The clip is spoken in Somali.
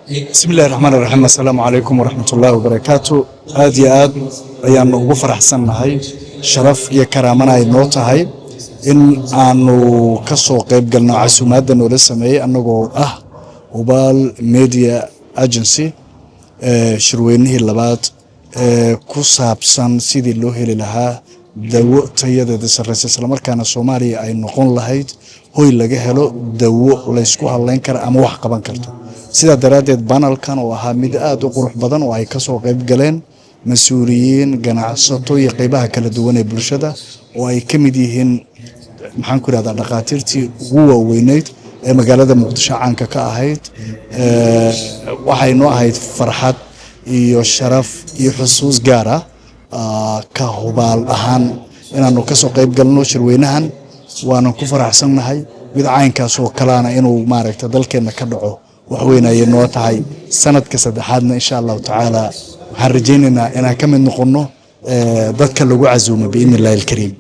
Bismi illahi raxmaan raxiim. Assalaamu calaykum waraxmat ullaahi wabarakaatu. Aad iyo aad ayaanu ugu faraxsannahay, sharaf iyo karaamana ay noo tahay in aanu ka soo qayb galno casuumaadda noola sameeyey, annagoo ah Hubaal Media Agency, shirweynihii labaad ee ku saabsan sidii loo heli lahaa dawo tayadeeda sarreysa, islamarkaana Soomaaliya ay noqon lahayd hoy laga helo dawo laysku hadlayn kara ama wax qaban karto. Sidaa daraaddeed, panelkan oo ahaa mid aada u qurux badan oo ay kasoo qayb galeen mas-uuliyiin, ganacsato iyo qeybaha kala duwan ee bulshada, oo ay ka mid yihiin, maxaan ku irahdaa, dhakhaatiirtii ugu waaweyneyd ee magaalada Muqdisho caanka ka ahayd, waxay noo ahayd farxad iyo sharaf iyo xusuus gaar ah ka Hubaal ahaan inaanu kasoo qayb galno shirweynahan. Waanan ku faraxsannahay mid caynkaas oo kalaana inuu maaragta dalkeenna ka dhaco. Waxweyn ayay noo tahay. Sanadka saddexaadna, insha Allahu tacaala, waxaan rajaynaynaa inaan ka mid noqonno dadka lagu casuumo, biidni illahi alkariim.